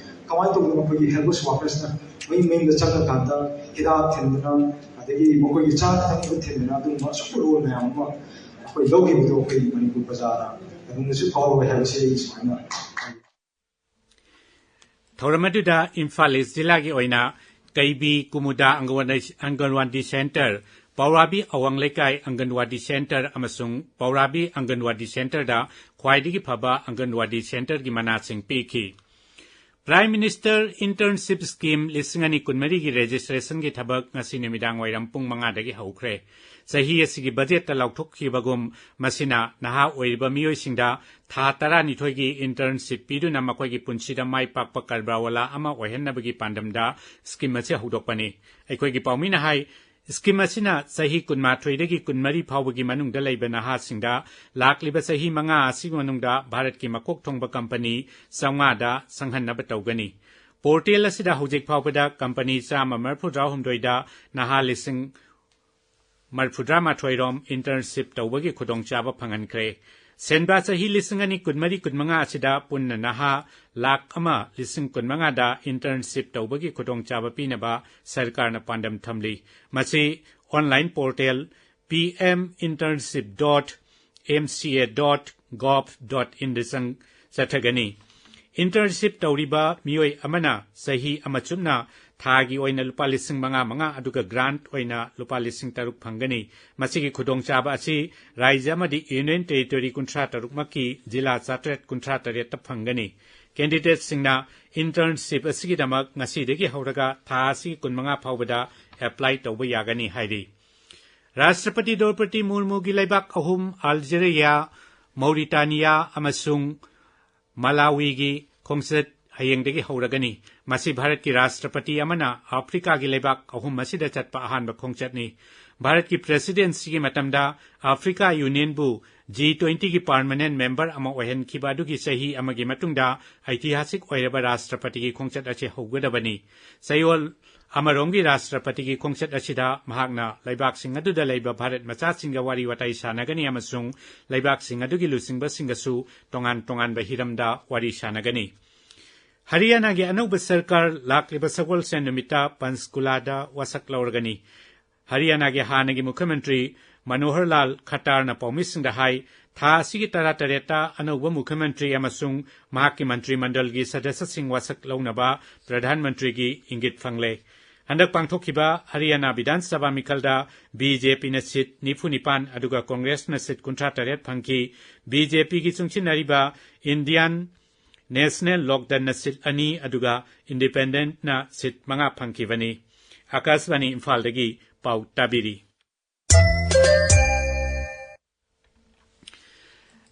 ꯀꯃꯥꯏꯅ ꯇꯧꯗꯅ ꯑꯩꯈꯣꯏꯒꯤ helpers workersꯅ ꯃꯌꯨꯝ ꯃꯌꯨꯝꯗ ꯆꯪꯉꯀꯥꯟꯗ ꯍꯤꯗꯥꯛ ꯊꯤꯟꯗꯅ, ꯑꯗꯒꯤ ꯃꯈꯣꯏꯒꯤ ꯆꯥꯅ ꯊꯛꯅꯕ ꯊꯤꯟꯗꯅ, ꯑꯗꯨꯒꯨꯝꯕ ꯑꯆꯧꯕ role ꯃꯌꯥꯝ ꯑꯃ ꯑꯩꯈꯣꯏ ꯂꯧꯈꯤꯕꯗꯣ ꯑꯩꯈꯣꯏ ꯃꯅꯤꯄꯨꯔ ꯄ꯭ꯔꯖꯥꯅ ꯀꯩꯗꯧꯅꯁꯨ ꯀꯥꯎꯔꯣꯏ ꯍꯥꯏꯕꯁꯤ ꯑꯩ ꯁꯨꯃꯥꯏꯅ ꯊꯧꯔꯝ ꯑꯗꯨꯗ ꯏꯝꯐꯥꯜ ꯏꯁ ꯖꯤꯂꯥꯒꯤ ꯑꯣꯏꯅ ꯀꯩꯕꯤ ꯀꯨꯃꯨꯗꯥ ꯑꯪꯒꯟꯋꯥꯗꯤ, ꯑꯪꯒꯟꯋꯥꯗꯤ center, ꯄꯧꯔꯥꯕꯤ ꯑꯋꯥꯡ ꯂꯩꯀꯥꯏ ꯑꯪꯒꯟꯋꯥꯗꯤ center ꯑꯃꯁꯨꯡ ꯄꯧꯔꯥꯕꯤ ꯑꯪꯒꯟꯋꯥꯗꯤ centreꯗ ꯈ꯭ꯋꯥꯏꯗꯒꯤ ꯐꯕ ꯑꯪꯒꯟꯋꯥꯗꯤ centreꯒꯤ ꯃꯅꯥꯁꯤꯡ ꯄꯤꯈꯤ꯫ Prime Minister Internship Scheme ꯂꯤꯁꯤꯡ ꯑꯅꯤ ꯀꯨꯟꯃꯔꯤꯒꯤ registrationꯒꯤ ꯊꯕꯛ ꯉꯁꯤ ꯅꯨꯃꯤꯗꯥꯡ ꯋꯥꯏꯔꯝ ꯄꯨꯡ ꯃꯉꯥꯗꯒꯤ ꯍꯧꯈ꯭ꯔꯦ꯫ ꯆꯍꯤ ꯑꯁꯤꯒꯤ budgetꯇ ꯂꯥꯎꯊꯣꯛꯈꯤꯕꯒꯨꯝ, ꯃꯁꯤꯅ ꯅꯍꯥ ꯑꯣꯏꯔꯤꯕ ꯃꯤꯑꯣꯏꯁꯤꯡꯗ ꯊꯥ ꯇꯔꯥꯅꯤꯊꯣꯏꯒꯤ internship ꯄꯤꯗꯨꯅ ꯃꯈꯣꯏꯒꯤ ꯄꯨꯟꯁꯤꯗ ꯃꯥꯏ ꯄꯥꯛꯄ ꯀꯔꯕꯥꯔꯋꯥꯂꯥ ꯑꯃ ꯑꯣꯏꯍꯟꯅꯕꯒꯤ ꯄꯥꯟꯗꯝꯗ scheme ꯑꯁꯤ ꯍꯧꯗꯣꯛꯄꯅꯤ꯫ ꯑꯩꯈꯣꯏꯒꯤ ꯄꯥꯎꯃꯤꯅ ꯍꯥꯏ, scheme ꯑꯁꯤꯅ ꯆꯍꯤ ꯀꯨꯟꯃꯥꯊꯣꯏꯗꯒꯤ ꯀꯨꯟꯃꯔꯤ ꯐꯥꯎꯕꯒꯤ ꯃꯅꯨꯡꯗ ꯂꯩꯕ ꯅꯍꯥꯁꯤꯡꯗ ꯂꯥꯛꯂꯤꯕ ꯆꯍꯤ ꯃꯉꯥ ꯑꯁꯤꯒꯤ ꯃꯅꯨꯡꯗ ꯚꯥꯔꯠꯀꯤ ꯃꯀꯣꯛ ꯊꯣꯡꯕ company ꯆꯥꯝꯃꯉꯥꯗ ꯆꯪꯍꯟꯅꯕ ꯇꯧꯒꯅꯤ꯫ Portal ꯑꯁꯤꯗ ꯍꯧꯖꯤꯛ ꯐꯥꯎꯕꯗ company ꯆꯥꯝꯃ ꯃꯔꯤꯐꯨꯇꯔꯥꯍꯨꯝꯗꯣꯏꯗ ꯅꯍꯥ ꯂꯤꯁꯤꯡ ꯃꯔꯤꯐꯨꯇꯔꯥ ꯃꯥꯊꯣꯏ ꯔꯣꯝ internship ꯇꯧꯕꯒꯤ ꯈꯨꯗꯣꯡꯆꯥꯕ ꯐꯪꯍꯟꯈ꯭ꯔꯦ꯫ ꯁꯦꯟꯕ ꯆꯍꯤ ꯂꯤꯁꯤꯡ ꯑꯅꯤ ꯀꯨꯟꯃꯔꯤ ꯀꯨꯟꯃꯉꯥ ꯑꯁꯤꯗ ꯄꯨꯟꯅ ꯅꯍꯥ ꯂꯥꯈ ꯑꯃ ꯂꯤꯁꯤꯡ ꯀꯨꯟꯃꯉꯥꯗ internship ꯇꯧꯕꯒꯤ ꯈꯨꯗꯣꯡꯆꯥꯕ ꯄꯤꯅꯕ ꯁꯔꯀꯥꯔꯅ ꯄꯥꯟꯗꯝ ꯊꯝꯂꯤ꯫ ꯃꯁꯤ online portal P M internship dot M C A dot gov dot in ꯗ ꯆꯪ-, ꯆꯠꯊꯒꯅꯤ꯫ Internship ꯇꯧꯔꯤꯕ ꯃꯤꯑꯣꯏ ꯑꯃꯅ ꯆꯍꯤ ꯑꯃ ꯆꯨꯞꯅ ꯊꯥꯒꯤ ꯑꯣꯏꯅ ꯂꯨꯄꯥ ꯂꯤꯁꯤꯡ ꯃꯉꯥ ꯃꯉꯥ ꯑꯗꯨꯒ grant ꯑꯣꯏꯅ ꯂꯨꯄꯥ ꯂꯤꯁꯤꯡ ꯇꯔꯨꯛ ꯐꯪꯒꯅꯤ꯫ ꯃꯁꯤꯒꯤ ꯈꯨꯗꯣꯡꯆꯥꯕ ꯑꯁꯤ ꯔꯥꯖ꯭ꯌ ꯑꯃꯗꯤ Union Territory ꯀꯨꯟꯊ꯭ꯔꯥ ꯇꯔꯨꯛꯃꯛꯀꯤ ꯖꯤꯂꯥ ꯆꯥꯇ꯭ꯔꯦꯠ ꯀꯨꯟꯊ꯭ꯔꯥ ꯇꯔꯦꯠꯇ ꯐꯪꯒꯅꯤ꯫ Candidatesꯁꯤꯡꯅ internship ꯑꯁꯤꯒꯤꯗꯃꯛ ꯉꯁꯤꯗꯒꯤ ꯍꯧꯔꯒ ꯊꯥ ꯑꯁꯤꯒꯤ ꯀꯨꯟꯃꯉꯥ ꯐꯥꯎꯕꯗ apply ꯇꯧꯕ ꯌꯥꯒꯅꯤ ꯍꯥꯏꯔꯤ꯫ ꯔꯥꯁꯇ꯭ꯔꯄꯇꯤ ꯗ꯭ꯔꯧꯄꯗꯤ ꯃꯨꯔꯃꯨꯒꯤ ꯂꯩꯕꯥꯛ ꯑꯍꯨꯝ, ꯑꯜꯖꯦꯔꯤꯌꯥ, ꯃꯧꯔꯤꯇꯥꯅꯤꯌꯥ ꯑꯃꯁꯨꯡ ꯃꯂꯥꯋꯤꯒꯤ ꯈꯣꯡꯆꯠ ꯍꯌꯦꯡꯗꯒꯤ ꯍꯧꯔꯒꯅꯤ꯫ ꯃꯁꯤ ꯚꯥꯔꯠꯀꯤ ꯔꯥꯁꯇ꯭ꯔꯄꯇꯤ ꯑꯃꯅ ꯑꯐ꯭ꯔꯤꯀꯥꯒꯤ ꯂꯩꯕꯥꯛ ꯑꯍꯨꯝ ꯑꯁꯤꯗ ꯆꯠꯄ ꯑꯍꯥꯟꯕ ꯈꯣꯡꯆꯠꯅꯤ꯫ ꯚꯥꯔꯠꯀꯤ presidencyꯒꯤ ꯃꯇꯝꯗ ꯑꯐ꯭ꯔꯤꯀꯥ Unionꯕꯨ G twentyꯒꯤ permanent member ꯑꯃ ꯑꯣꯏꯍꯟꯈꯤꯕ ꯑꯗꯨꯒꯤ ꯆꯍꯤ ꯑꯃꯒꯤ ꯃꯇꯨꯡꯗ ꯑꯩꯇꯤꯍꯥꯁꯤꯛ ꯑꯣꯏꯔꯕ ꯔꯥꯁꯇ꯭ꯔꯄꯇꯤꯒꯤ ꯈꯣꯡꯆꯠ ꯑꯁꯤ ꯍꯧꯒꯗꯕꯅꯤ꯫ ꯆꯌꯣꯜ ꯑꯃꯔꯣꯝꯒꯤ ꯔꯥꯁꯇ꯭ꯔꯄꯇꯤꯒꯤ ꯈꯣꯡꯆꯠ ꯑꯁꯤꯗ ꯃꯍꯥꯛꯅ ꯂꯩꯕꯥꯛꯁꯤꯡ ꯑꯗꯨꯗ ꯂꯩꯕ ꯚꯥꯔꯠ ꯃꯆꯥꯁꯤꯡꯒ ꯋꯥꯔꯤ ꯋꯥꯇꯥꯏ ꯁꯥꯟꯅꯒꯅꯤ ꯑꯃꯁꯨꯡ ꯂꯩꯕꯥꯛꯁꯤꯡ ꯑꯗꯨꯒꯤ ꯂꯨꯆꯤꯡꯕꯁꯤꯡꯒꯁꯨ ꯇꯣꯉꯥꯟ ꯇꯣꯉꯥꯟꯕ ꯍꯤꯔꯝꯗ ꯋꯥꯔꯤ ꯁꯥꯟꯅꯒꯅꯤ꯫ ꯍꯔꯤꯌꯥꯅꯥꯒꯤ ꯑꯅꯧꯕ ꯁꯔꯀꯥꯔ ꯂꯥꯛꯂꯤꯕ ꯁꯒꯣꯜꯁꯦꯟ ꯅꯨꯃꯤꯠꯇ ꯄꯟꯆꯀꯨꯂꯥꯗ ꯋꯥꯁꯛ ꯂꯧꯔꯒꯅꯤ꯫ ꯍꯔꯤꯌꯥꯅꯥꯒꯤ ꯍꯥꯟꯅꯒꯤ ꯃꯨꯈ꯭ꯌꯃꯟꯇ꯭ꯔꯤ ꯃꯅꯣꯍꯔ ꯂꯥꯜ ꯈꯠꯇꯥꯔꯅ ꯄꯥꯎꯃꯤꯁꯤꯡꯗ ꯍꯥꯏ, ꯊꯥ ꯑꯁꯤꯒꯤ ꯇꯔꯥꯇꯔꯦꯠꯇ ꯑꯅꯧꯕ ꯃꯨꯈ꯭ꯌꯃꯟꯇ꯭ꯔꯤ ꯑꯃꯁꯨꯡ ꯃꯍꯥꯛꯀꯤ ꯃꯟꯇ꯭ꯔꯤ ꯃꯟꯗꯜꯒꯤ ꯁꯗꯁ꯭ꯌꯁꯤꯡ ꯋꯥꯁꯛ ꯂꯧꯅꯕ ꯄ꯭ꯔꯙꯥꯟ ꯃꯟꯇ꯭ꯔꯤꯒꯤ ꯏꯪꯒꯤꯠ ꯐꯪꯂꯦ꯫ ꯍꯟꯗꯛ ꯄꯥꯡꯊꯣꯛꯈꯤꯕ ꯍꯔꯤꯌꯥꯅꯥ ꯕꯤꯙꯥꯟ ꯁꯚꯥ ꯃꯤꯈꯜꯗ BJPꯅ seat ꯅꯤꯐꯨ ꯅꯤꯄꯥꯟ ꯑꯗꯨꯒ ꯀꯣꯡꯒ꯭ꯔꯦꯁꯅ seat ꯀꯨꯟꯊ꯭ꯔꯥ ꯇꯔꯦꯠ ꯐꯪꯈꯤ꯫ BJPꯒꯤ ꯆꯨꯡꯁꯤꯟꯅꯔꯤꯕ Indian National ꯂꯣꯛꯗꯜꯅ seat ꯑꯅꯤ ꯑꯗꯨꯒ Independentꯅ seat ꯃꯉꯥ ꯐꯪꯈꯤꯕꯅꯤ꯫ ꯑꯀꯥꯁꯕꯥꯅꯤ ꯏꯝꯐꯥꯜꯗꯒꯤ ꯄꯥꯎ ꯇꯥꯕꯤꯔꯤ꯫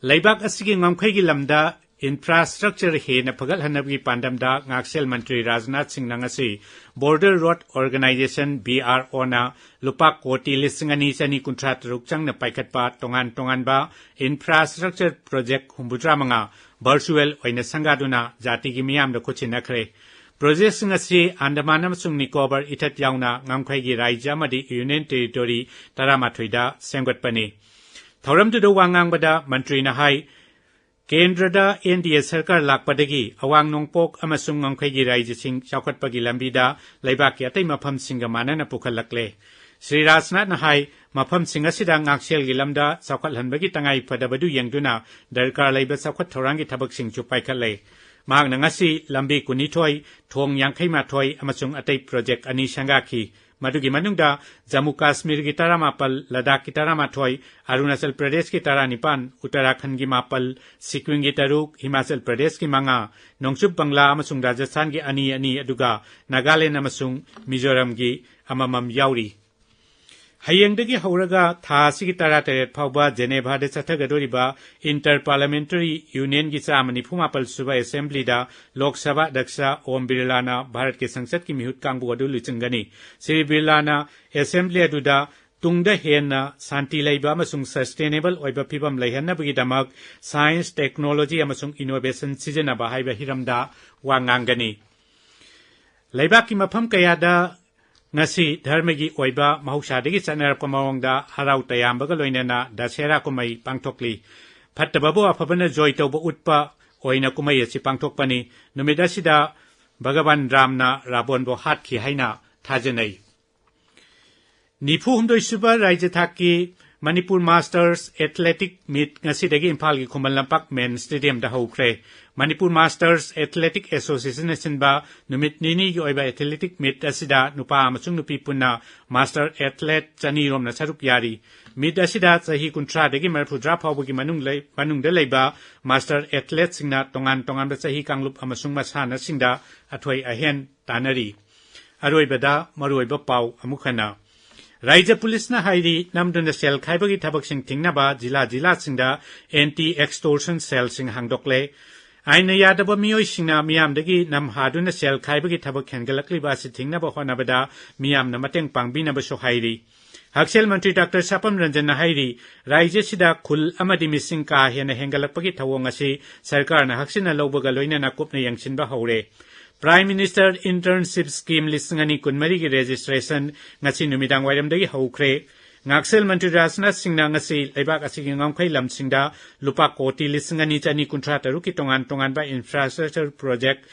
ꯂꯩꯕꯥꯛ ꯑꯁꯤꯒꯤ ꯉꯝꯈꯩꯒꯤ ꯂꯝꯗ infrastructure ꯍꯦꯟꯅ ꯐꯒꯠꯍꯟꯅꯕꯒꯤ ꯄꯥꯟꯗꯝꯗ ꯉꯥꯛꯁꯦꯜ ꯃꯟꯇ꯭ꯔꯤ ꯔꯥꯖꯅꯥꯊ ꯁꯤꯡꯅ ꯉꯁꯤ Border Road Organisation, BROꯅ ꯂꯨꯄꯥ ꯀꯣꯇꯤ ꯂꯤꯁꯤꯡ ꯑꯅꯤ ꯆꯅꯤ ꯀꯨꯟꯊ꯭ꯔꯥ ꯇꯔꯨꯛ ꯆꯪꯅ ꯄꯥꯏꯈꯠꯄ ꯇꯣꯉꯥꯟ ꯇꯣꯉꯥꯟꯕ infrastructure project ꯍꯨꯝꯐꯨꯇꯔꯥ ꯃꯉꯥ virtual ꯑꯣꯏꯅ ꯁꯪꯒꯥꯗꯨꯅ ꯖꯥꯇꯤꯒꯤ ꯃꯤꯌꯥꯝꯗ ꯈꯨꯠꯁꯤꯟꯅꯈ꯭ꯔꯦ꯫ ꯄ꯭ꯔꯣꯖꯦꯛꯁꯤꯡ ꯑꯁꯤ ꯑꯟꯗꯃꯥꯟ ꯑꯃꯁꯨꯡ ꯅꯤꯀꯣꯕꯔ ꯏꯊꯠ ꯌꯥꯎꯅ ꯉꯝꯈꯩꯒꯤ ꯔꯥꯖ꯭ꯌ ꯑꯃꯗꯤ ꯌꯨꯅꯤꯌꯟ ꯇꯦꯔꯤꯇꯣꯔꯤ ꯇꯔꯥꯃꯥꯊꯣꯏꯗ ꯁꯦꯝꯒꯠꯄꯅꯤ꯫ ꯊꯧꯔꯝꯗꯨꯗ ꯋꯥ ꯉꯥꯡꯕꯗ ꯃꯟꯇ꯭ꯔꯤꯅ ꯍꯥꯏ, ꯀꯦꯟꯗ꯭ꯔꯗ ꯑꯦꯟ ꯗꯤ ꯑꯦ ꯁꯔꯀꯥꯔ ꯂꯥꯛꯄꯗꯒꯤ ꯑꯋꯥꯡ ꯅꯣꯡꯄꯣꯛ ꯑꯃꯁꯨꯡ ꯉꯝꯈꯩꯒꯤ ꯔꯥꯖ꯭ꯌꯁꯤꯡ ꯆꯥꯎꯈꯠꯄꯒꯤ ꯂꯝꯕꯤꯗ ꯂꯩꯕꯥꯛꯀꯤ ꯑꯇꯩ ꯃꯐꯝꯁꯤꯡꯒ ꯃꯥꯟꯅꯅ ꯄꯨꯈꯠꯂꯛꯂꯦ꯫ ꯁ꯭ꯔꯤ ꯔꯥꯖꯅꯥꯊꯅ ꯍꯥꯏ, ꯃꯐꯝꯁꯤꯡ ꯑꯁꯤꯗ ꯉꯥꯛꯁꯦꯜꯒꯤ ꯂꯝꯗ ꯆꯥꯎꯈꯠꯍꯟꯕꯒꯤ ꯇꯉꯥꯏ ꯐꯗꯕꯗꯨ ꯌꯦꯡꯗꯨꯅ ꯗꯔꯀꯥꯔ ꯂꯩꯕ ꯆꯥꯎꯈꯠ ꯊꯧꯔꯥꯡꯒꯤ ꯊꯕꯛꯁꯤꯡꯁꯨ ꯄꯥꯏꯈꯠꯂꯦ꯫ ꯃꯍꯥꯛꯅ ꯉꯁꯤ ꯂꯝꯕꯤ ꯀꯨꯟꯅꯤꯊꯣꯏ, ꯊꯣꯡ ꯌꯥꯡꯈꯩ ꯃꯥꯊꯣꯏ ꯑꯃꯁꯨꯡ ꯑꯇꯩ ꯄ꯭ꯔꯣꯖꯦꯛ ꯑꯅꯤ ꯁꯪꯒꯥꯈꯤ꯫ ꯃꯗꯨꯒꯤ ꯃꯅꯨꯡꯗ ꯖꯝꯃꯨ ꯀꯥꯁꯃꯤꯔꯒꯤ ꯇꯔꯥꯃꯥꯄꯜ, ꯂꯗꯥꯈꯀꯤ ꯇꯔꯥꯃꯥꯊꯣꯏ, ꯑꯔꯨꯅꯥꯆꯜ ꯄ꯭ꯔꯗꯦꯁꯀꯤ ꯇꯔꯥꯅꯤꯄꯥꯟ, ꯎꯠꯇꯔꯥꯈꯟꯒꯤ ꯃꯥꯄꯜ, ꯁꯤꯛꯀꯤꯝꯒꯤ ꯇꯔꯨꯛ, ꯍꯤꯃꯥꯆꯜ ꯄ꯭ꯔꯗꯦꯁꯀꯤ ꯃꯉꯥ, ꯅꯣꯡꯆꯨꯞ ꯕꯪꯂꯥ ꯑꯃꯁꯨꯡ ꯔꯥꯖꯁꯊꯥꯟꯒꯤ ꯑꯅꯤ ꯑꯅꯤ, ꯑꯗꯨꯒ ꯅꯥꯒꯥꯂꯦꯟ ꯑꯃꯁꯨꯡ ꯃꯤꯖꯣꯔꯥꯝꯒꯤ ꯑꯃꯃꯝ ꯌꯥꯎꯔꯤ꯫ ꯍꯌꯦꯡꯗꯒꯤ ꯍꯧꯔꯒ ꯊꯥ ꯑꯁꯤꯒꯤ ꯇꯔꯥꯇꯔꯦꯠ ꯐꯥꯎꯕ ꯖꯦꯅꯦꯚꯥꯗ ꯆꯠꯊꯒꯗꯧꯔꯤꯕ ꯏꯟꯇꯔ ꯄꯥꯔꯂꯥꯃꯦꯟꯇꯔꯤ ꯌꯨꯅꯤꯌꯟꯒꯤ ꯆꯥꯝꯃ ꯅꯤꯐꯨ ꯃꯥꯄꯜ ꯁꯨꯕ ꯑꯦꯁꯦꯝꯕ꯭ꯂꯤꯗ ꯂꯣꯛ ꯁꯚꯥ ꯑꯗ꯭ꯌꯛꯁ ꯑꯣꯝ ꯕꯤꯔꯂꯥꯅ ꯚꯥꯔꯠꯀꯤ ꯁꯪꯁꯠꯀꯤ ꯃꯤꯍꯨꯠ ꯀꯥꯡꯕꯨ ꯑꯗꯨ ꯂꯨꯆꯤꯡꯒꯅꯤ꯫ ꯁ꯭ꯔꯤ ꯕꯤꯔꯂꯥꯅ ꯑꯦꯁꯦꯝꯕ꯭ꯂꯤ ꯑꯗꯨꯗ ꯇꯨꯡꯗ ꯍꯦꯟꯅ ꯁꯥꯟꯇꯤ ꯂꯩꯕ ꯑꯃꯁꯨꯡ ꯁꯁꯇꯦꯅꯦꯕꯜ ꯑꯣꯏꯕ ꯐꯤꯕꯝ ꯂꯩꯍꯟꯅꯕꯒꯤꯗꯃꯛ ꯁꯥꯏꯟꯁ, ꯇꯦꯛꯅꯣꯂꯣꯖꯤ ꯑꯃꯁꯨꯡ ꯏꯅꯣꯚꯦꯁꯟ ꯁꯤꯖꯤꯟꯅꯕ ꯍꯥꯏꯕ ꯍꯤꯔꯝꯗ ꯋꯥ ꯉꯥꯡꯒꯅꯤ꯫ ꯂꯩꯕꯥꯛꯀꯤ ꯃꯐꯝ ꯀꯌꯥꯗ ꯉꯁꯤ ꯙꯔꯃꯒꯤ ꯑꯣꯏꯕ ꯃꯍꯧꯁꯥꯗꯒꯤ ꯆꯠꯅꯔꯛꯄ ꯃꯑꯣꯡꯗ ꯍꯔꯥꯎ ꯇꯌꯥꯝꯕꯒ ꯂꯣꯏꯅꯅ ꯗꯁꯦꯔꯥ ꯀꯨꯝꯍꯩ ꯄꯥꯡꯊꯣꯛꯂꯤ꯫ ꯐꯠꯇꯕꯕꯨ ꯑꯐꯕꯅ ꯖꯣꯏ ꯇꯧꯕ ꯎꯠꯄ ꯑꯣꯏꯅ ꯀꯨꯝꯍꯩ ꯑꯁꯤ ꯄꯥꯡꯊꯣꯛꯄꯅꯤ꯫ ꯅꯨꯃꯤꯠ ꯑꯁꯤꯗ ꯚꯒꯋꯥꯟ ꯔꯥꯝꯅ ꯔꯥꯕꯣꯟꯕꯨ ꯍꯥꯠꯈꯤ ꯍꯥꯏꯅ ꯊꯥꯖꯅꯩ꯫ ꯅꯤꯐꯨ ꯍꯨꯝꯗꯣꯏ ꯁꯨꯕ ꯔꯥꯖ꯭ꯌ ꯊꯥꯛꯀꯤ ꯃꯅꯤꯄꯨꯔ ꯃꯥꯁꯇꯔꯁ ꯑꯦꯊꯂꯦꯇꯤꯛ ꯃꯤꯠ ꯉꯁꯤꯗꯒꯤ ꯏꯝꯐꯥꯜꯒꯤ ꯈꯨꯃꯟ ꯂꯝꯄꯥꯛ ꯃꯦꯟ ꯁ꯭ꯇꯦꯗꯤꯌꯝꯗ ꯍꯧꯈ꯭ꯔꯦ꯫ ꯃꯅꯤꯄꯨꯔ ꯃꯥꯁꯇꯔꯁ ꯑꯦꯊꯂꯦꯇꯤꯛ ꯑꯦꯁꯣꯁꯤꯌꯦꯁꯟꯅ ꯁꯤꯟꯕ ꯅꯨꯃꯤꯠ ꯅꯤꯅꯤꯒꯤ ꯑꯣꯏꯕ ꯑꯦꯊꯂꯦꯇꯤꯛ ꯃꯤꯠ ꯑꯁꯤꯗ ꯅꯨꯄꯥ ꯑꯃꯁꯨꯡ ꯅꯨꯄꯤ ꯄꯨꯟꯅ ꯃꯥꯁꯇꯔ ꯑꯦꯊꯂꯦꯠ ꯆꯅꯤ ꯔꯣꯝꯅ ꯁꯔꯨꯛ ꯌꯥꯔꯤ꯫ ꯃꯤꯠ ꯑꯁꯤꯗ ꯆꯍꯤ ꯀꯨꯟꯊ꯭ꯔꯥꯗꯒꯤ ꯃꯔꯤꯐꯨꯇꯔꯥ ꯐꯥꯎꯕꯒꯤ ꯃꯅꯨꯡ ꯂꯩ-, ꯃꯅꯨꯡꯗ ꯂꯩꯕ ꯃꯥꯁꯇꯔ ꯑꯦꯊꯂꯦꯠꯁꯤꯡꯅ ꯇꯣꯉꯥꯟ ꯇꯣꯉꯥꯟꯕ ꯆꯍꯤ ꯀꯥꯡꯂꯨꯞ ꯑꯃꯁꯨꯡ ꯃꯁꯥꯟꯅꯁꯤꯡꯗ ꯑꯊꯣꯏ ꯑꯍꯦꯟ ꯇꯥꯟꯅꯔꯤ꯫ ꯑꯔꯣꯏꯕꯗ ꯃꯔꯨꯑꯣꯏꯕ ꯄꯥꯎ ꯑꯃꯨꯛ ꯍꯟꯅ꯫ ꯔꯥꯖ꯭ꯌ ꯄꯨꯂꯤꯁꯅ ꯍꯥꯏꯔꯤ, ꯅꯝꯗꯨꯅ ꯁꯦꯜ ꯈꯥꯏꯕꯒꯤ ꯊꯕꯛꯁꯤꯡ ꯊꯤꯡꯅꯕ ꯖꯤꯂꯥ ꯖꯤꯂꯥꯁꯤꯡꯗ ꯑꯦꯟꯇꯤ ꯑꯦꯛꯁꯇꯣꯔꯁꯟ ꯁꯦꯜꯁꯤꯡ ꯍꯥꯡꯗꯣꯛꯂꯦ꯫ ꯑꯥꯏꯟꯅ ꯌꯥꯗꯕ ꯃꯤꯑꯣꯏꯁꯤꯡꯅ ꯃꯤꯌꯥꯝꯗꯒꯤ ꯅꯝ ꯍꯥꯗꯨꯅ ꯁꯦꯜ ꯈꯥꯏꯕꯒꯤ ꯊꯕꯛ ꯍꯦꯟꯒꯠꯂꯛꯂꯤꯕ ꯑꯁꯤ ꯊꯤꯡꯅꯕ ꯍꯣꯠꯅꯕꯗ ꯃꯤꯌꯥꯝꯅ ꯃꯇꯦꯡ ꯄꯥꯡꯕꯤꯅꯕꯁꯨ ꯍꯥꯏꯔꯤ꯫ ꯍꯛꯁꯦꯜ ꯃꯟꯇ꯭ꯔꯤ ꯗꯥꯛꯇꯔ ꯁꯥꯄꯝ ꯔꯟꯖꯟꯅ ꯍꯥꯏꯔꯤ, ꯔꯥꯖ꯭ꯌꯁꯤꯗ ꯈꯨꯜ ꯑꯃꯗꯤ ꯃꯤꯁꯤꯡ ꯀꯥ ꯍꯦꯟꯅ ꯍꯦꯟꯒꯠꯂꯛꯄꯒꯤ ꯊꯧꯑꯣꯡ ꯑꯁꯤ ꯁꯔꯀꯥꯔꯅ ꯍꯛꯆꯤꯟꯅ ꯂꯧꯕꯒ ꯂꯣꯏꯅꯅ ꯀꯨꯞꯅ ꯌꯦꯡꯁꯤꯟꯕ ꯍꯧꯔꯦ꯫ Prime Minister Internship Scheme ꯂꯤꯁꯤꯡ ꯑꯅꯤ ꯀꯨꯟꯃꯔꯤꯒꯤ registration ꯉꯁꯤ ꯅꯨꯃꯤꯗꯥꯡ ꯋꯥꯏꯔꯝꯗꯒꯤ ꯍꯧꯈ꯭ꯔꯦ꯫ ꯉꯥꯛꯁꯦꯜ ꯃꯟꯇ꯭ꯔꯤ ꯔꯥꯖꯅꯥꯊ ꯁꯤꯡꯅ ꯉꯁꯤ ꯂꯩꯕꯥꯛ ꯑꯁꯤꯒꯤ ꯉꯝꯈꯩ ꯂꯝꯁꯤꯡꯗ ꯂꯨꯄꯥ ꯀꯣꯇꯤ ꯂꯤꯁꯤꯡ ꯑꯅꯤ ꯆꯅꯤ ꯀꯨꯟꯊ꯭ꯔꯥ ꯇꯔꯨꯛꯀꯤ ꯇꯣꯉꯥꯟ ꯇꯣꯉꯥꯟꯕ infrastructure project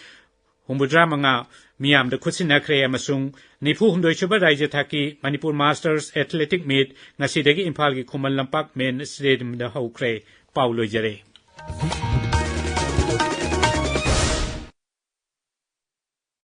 ꯍꯨꯝꯐꯨꯇꯔꯥ ꯃꯉꯥ ꯃꯤꯌꯥꯝꯗ ꯈꯨꯠꯁꯤꯟꯅꯈ꯭ꯔꯦ ꯑꯃꯁꯨꯡ ꯅꯤꯐꯨ ꯍꯨꯝꯗꯣꯏ ꯁꯨꯕ ꯔꯥꯖ꯭ꯌ ꯊꯥꯛꯀꯤ ꯃꯅꯤꯄꯨꯔ Masters Athletic Meet ꯉꯁꯤꯗꯒꯤ ꯏꯝꯐꯥꯜꯒꯤ ꯈꯨꯃꯟ ꯂꯝꯄꯥꯛ Men Stadiumꯗ ꯍꯧꯈ꯭ꯔꯦ꯫ ꯄꯥꯎ ꯂꯣꯏꯖꯔꯦ꯫